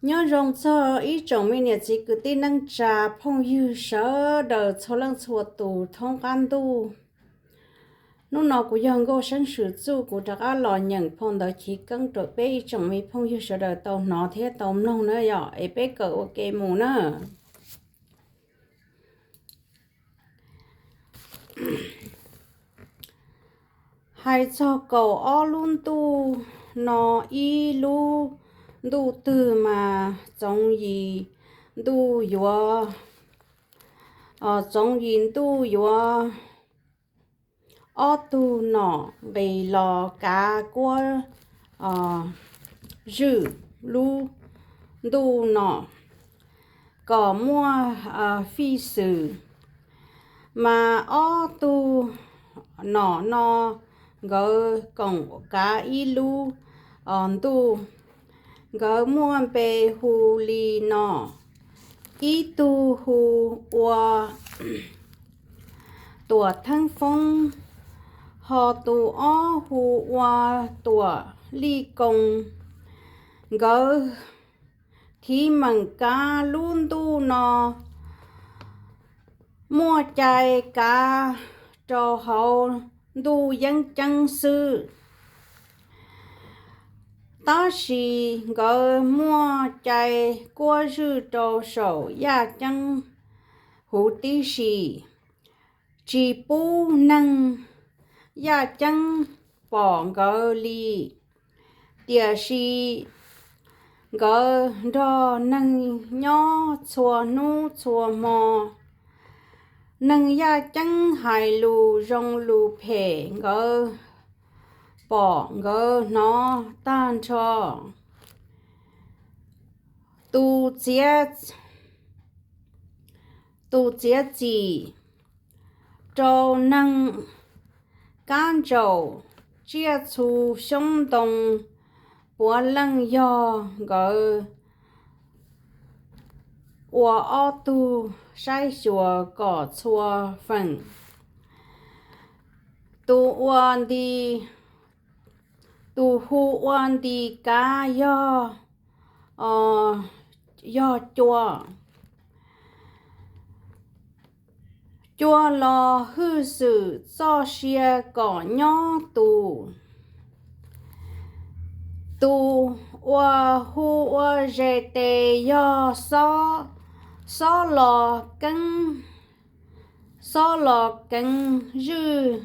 Nyob zoo txog ib tsoom me niam txiv kwv tij neej tsa phooj ywg sawv daws txhua leej txhua tus thoob qab ntuj. Hnub no kuv yog Nkauj Seeb Swm Txuj, kuv rov qab los nyeem phau ntawv chiv keeb rau peb ib tsoom me phooj ywg sawv daws tau hnov thiab tau mloog na yom, es peb kawm ua ke mus na. Hais txog kaum ob lub ntuj no, ib lub ntuj twg mas Txoov Yim ntuj yuav, Txoov Yim ntuj yuav ob tug nom nqis los kav kuab zwj lub ntuj no kom muaj fij xwm. Mas ob tug nom no nkawd koom kav ib lub ntuj, nkawd muaj npe hu li no: ib tug hu ua Tuam Theeb Foob, ho tus ob hu ua Tuam Lij Koo. Nkawd thiv meem kav lub ntuj no, muaj cai kav rau hauv ntuj yeeb ceeb xwb. Tab sis nkawd muaj cai kuab zwj rau saum yaj ceeb huv tib si, tsis pub neeg yaj ceeb pom nkawd li. Tiam sis nkawd nrog neeg nyob txhua hnub txhua hmo. Neeg yaj ceeb hais lus zoo lus phem nkawd pom nkawd hnov tag nrho. Tus txiav, tus txiav txim rau neeg kab ntsaum tsiaj txhu xyoob ntoo puav leej yog nkawd ua ob tug saib xyuas kom txhua feem. Tus ua nti, tus hu ua nti kav yog, yog cua. Cua los hwj xwm txoj sia kom nyob tus. Tus ua hu ua zes tes yog xob, xob los keeb, xob los keev zwj,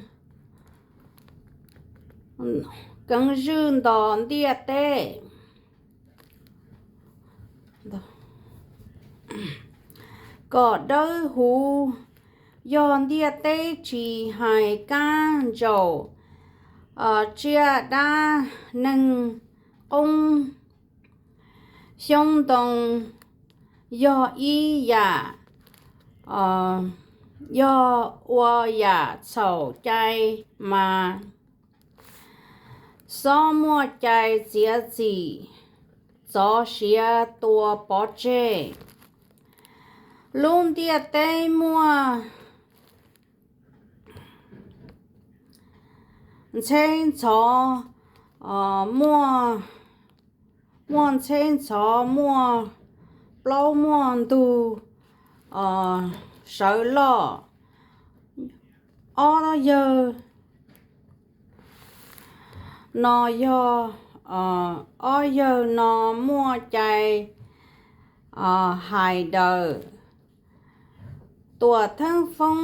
keev zwj ntos ntiaj teb. Kom dawb huv yog ntiaj teb tsis hais kab ntsaum, tsiaj dab neeg qoob xyoob ntoo yog ib yam, yog ua yam txhaum cai mas xob muaj cai txiav txim txov siav tua pov tseg. Lub ntiaj teb muaj ntxheb ntxhov, muaj, muaj ntxheb ntxhov, muaj plaub muaj ntug, sawv loj. Ob yawg no yog, ob yawg no muaj cai hais daws. Tuam Theeb Foob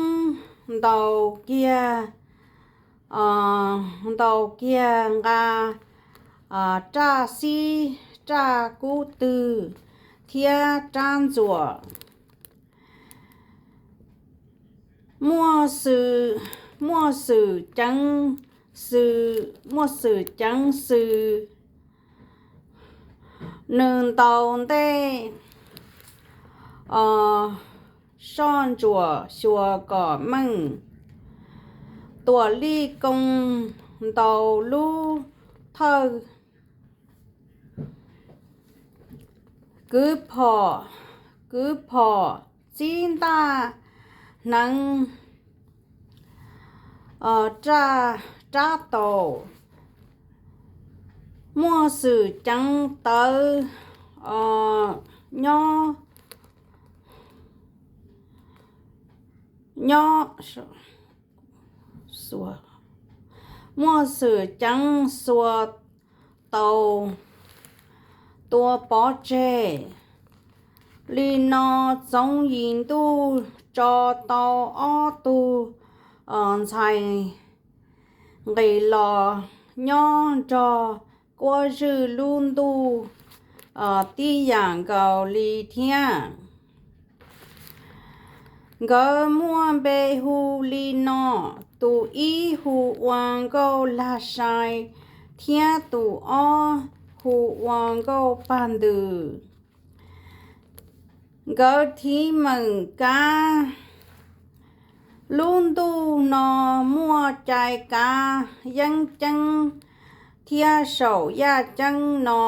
ntaus kiag, ntaus kiag nqa raj xib raj kub twg thiab rab ntxuam. Muaj xwm, muaj xwm ceev xwm, muaj xwm ceev xwm, nws ntaus ntej soj ntsuam xyuas kom meej. Tuam Lij Koo ntaus lub thawj kwv phom, kwv phom txib ntaj hneev rab taus. Muaj xwm ceev tawv nyob, nyob, muaj xwm ceeb xuas tau tua pov tseg. Li no Txoov Yim Ntuj tso tau ob tug ntxhais nqis los nyob nrog Kuab Zwj lub ntuj tib yam nkaus li thiab. Nkawd muaj npe hu li no: tus ib hu ua Nkauj Lag Sai thiab tus ob hu ua Nkauj Pag Ntws. Nkawd thim meem kav lub ntuj no muaj cai kav yeeb ceeb thiab saum yaj ceeb no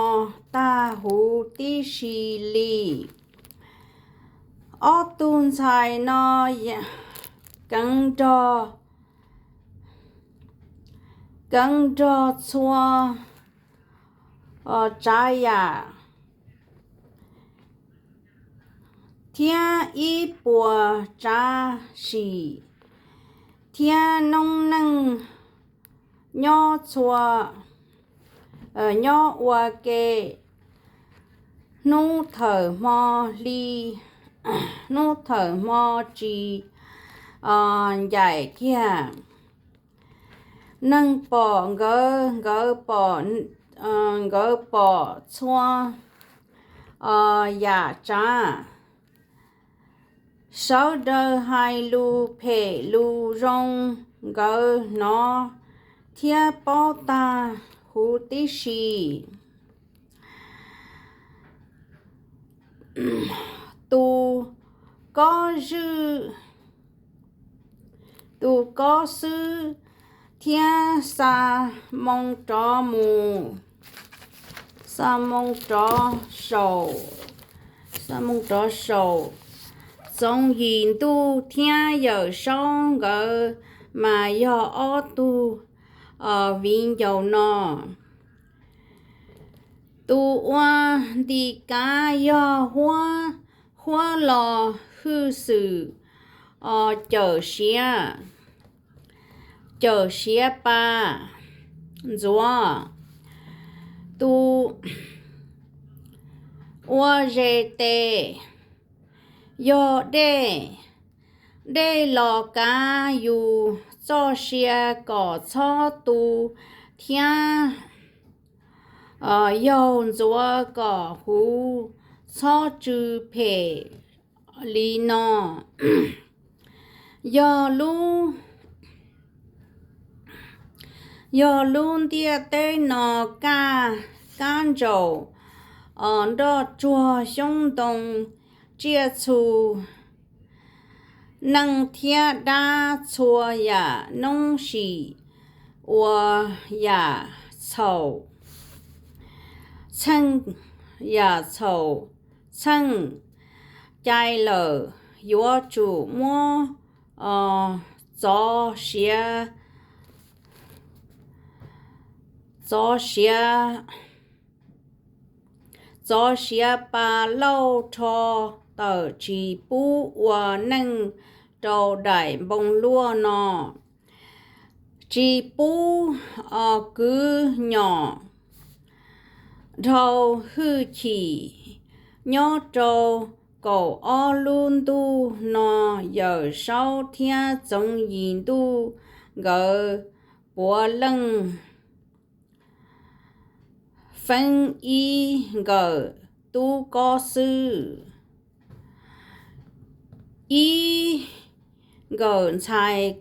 tag huv tib si li. Ob tug ntxhais no keev nrog, keev nrog txhua tsav yam thiab ib puas tsav sim thiab noob neej nyob txhua, nyob ua ke hnub thawm hmo hli, hnub thawm hmo tsis ncaim kiag. Neeg pom nkawd, nkawd pom, nkawd pom txhua yam tsav. Sawv daws hais lus phem lus zoo, nkawd hnov thiab paub tag huv tib si. Tus kob zwj, tus kob xwb thiab xa moo rov mus, xa moo rov saum, xa moo rov saum Txoov Yim Ntuj thiab Yawm Saub nkawd mas yog ob tug viv ncaus no. Tus ua nti kav yog Huab, Huab Los Hwj Xwm Cawm Siav, Cawm Siav Pa Ntxuav. Tus ua zes tes yog Dej, Dej los kav yus txoj sia kom txhob tu thiab yaug ntxuav kom huv txhob tsw phem li no. Yog lub, yog lub ntiaj teb no kaj, kab ntsaum, nroj tsuag xyoob ntoo, tsiaj txhu, neeg thiab dab, txhua yam noob sim ua yam txhaum txheej, yam txhaum txheej cai lawm, yuav tsum muab txov siav, txov siav, txov siav pa lauj rho tawm, tsis pub ua neej rau daim npoo luaj no. Tsis pub kwv nyom dhau hwj chim. Nyob rau kaum ob lub ntuj no, Yawm Saub thiab Txoov Yim Ntuj nkawd puav leej feeb ib nkawm tub kob xwb. Ib nkawm ntxhais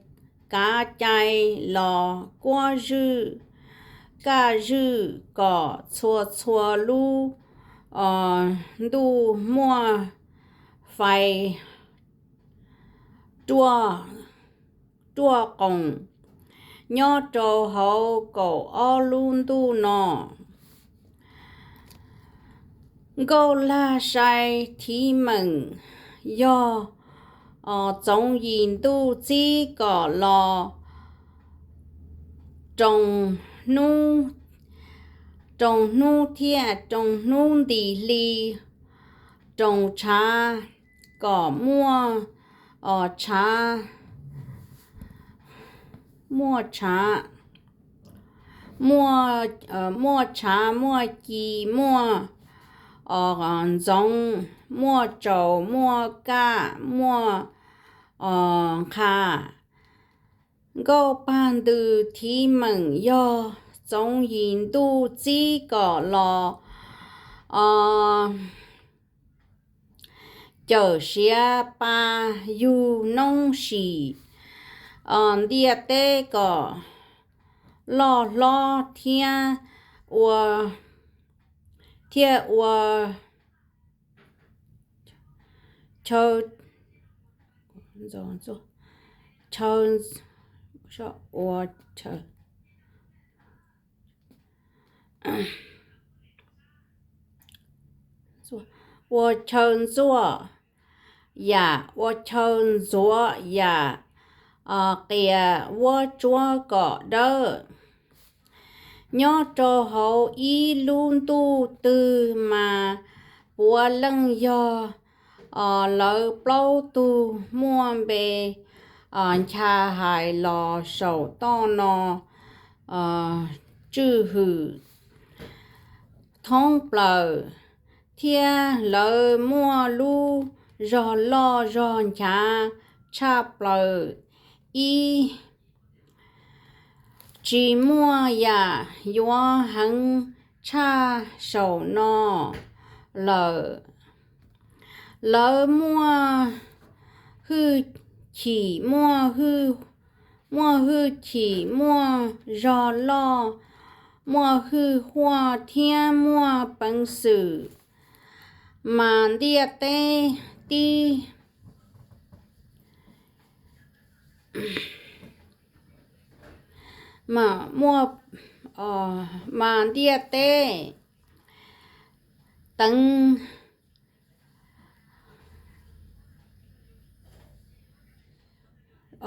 kav cai los kuab zwj, kaj zwj kom txhua txhua lub ntuj muaj fais ruaj qoom nyob rau hauv kaum ob lub ntuj no. Nkauj Lag Sai thim meem yog Txoov Yim Ntuj txib kom los roos hnub roos hnub thiab roos hnub nti hli, roos tshav kom muaj, o, tshav, muaj tshav, muaj, muaj tshav, muaj ci, muaj, o, ntxoov, muaj tsaus, muaj kaj, muaj, o, nqha. Nkauj pag ntws thiv meem yog txoov yim ntuj txib kom los, o, cawm siav pa yug noob sim, o, ntiaj teb kom loj hlob thiab ua, thiab ua chaw, chaw, ua chaw, ua chaw ntxuaj yam, ua chaw ntxuav yam, o, qias vuab tsuab kom dawb. Nyob rau hauv ib lub ntuj twg mas puav leej yog, o, lawv plaub tug muaj npe, o, ncha hais los saum toj no, o, tswj hwm thoob plaws, thiab lawv muaj lub zog loj zog nchav tshaj plaws ib, tsis muaj yam yuav heev tshaj saum no lawm. Lawv muaj hwj chim, muaj hwj, muaj hwj chim, muaj zog loj, muaj hwj huaj thiab muaj peev xwm, mas ntiaj teb tib, mas muaj, o, mas ntiaj teb teev,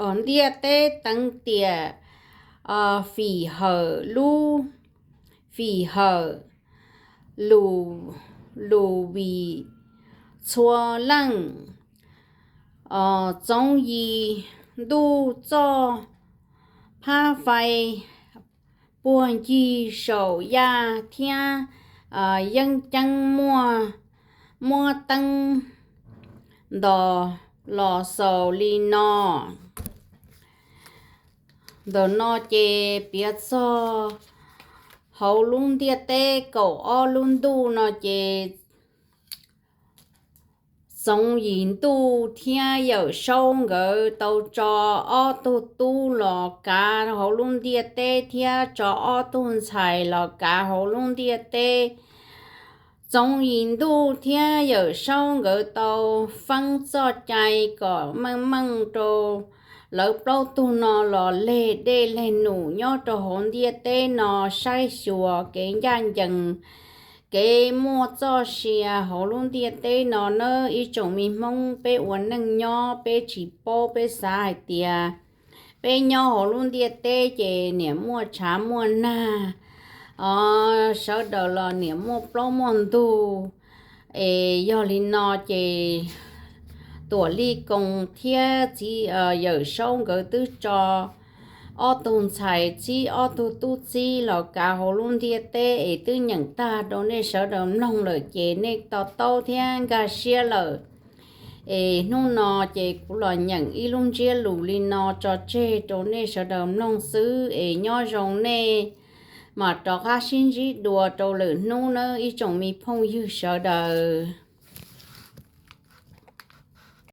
o, ntiaj teb teev tiam, o, fim hawm lub, fim hawm lus, lus vim txhua leej, o, txoov yim ntuj txoj phab fais puag ncig saum yaj thiab, o, yeeb ceeb muaj, muab teeb ntos los xaus li no. Ntawm no ces piav txog hauv lub ntiaj teb kaum ob lub ntuj no ces Txoov Yim Ntuj thiab Yawm Saub nkawd tau tso ob tug tub los kav hauv lub ntiaj teb thiab tso ob tug ntxhais los kav hauv lub ntiaj teb. Txoov Yim Ntuj thiab Yawm Saub nkawd tau feeb txoj cai kom meej meej rau lawv plaub tug no los leg dej leg num nyob rau hauv ntiaj teb no saib xyuas kev ncaj ncees, kev muaj txoj sia hauv lub ntiaj teb no nawb ib tsoom me Hmoob. Peb ua neej nyob peb tsis paub, peb xav hais tias peb nyob hauv lub ntiaj teb ces niam muaj tshav muaj nag, o, sawv daws los niam muaj plaub muaj ntug. Es yog li no ces Tuam Lij Koos thiab txiv, Yawm Saub nkawd twb tso ob tug ntxhais txib ob tug tub txib los kav hauv lub ntiaj teb es twb nyeem tag rau nej sawv daws mloog lawm ces nej to taub thiab nkag siab lawm. Es hnub no ces kuv los nyeem ib lub ntsiab lus li no tso tseg rau nej sawv daws mloog xwb es nyob zoo nej, mam rov qab sib ntsib dua rau lwm hnub nawb ib tsoom me phooj ywg sawv daws.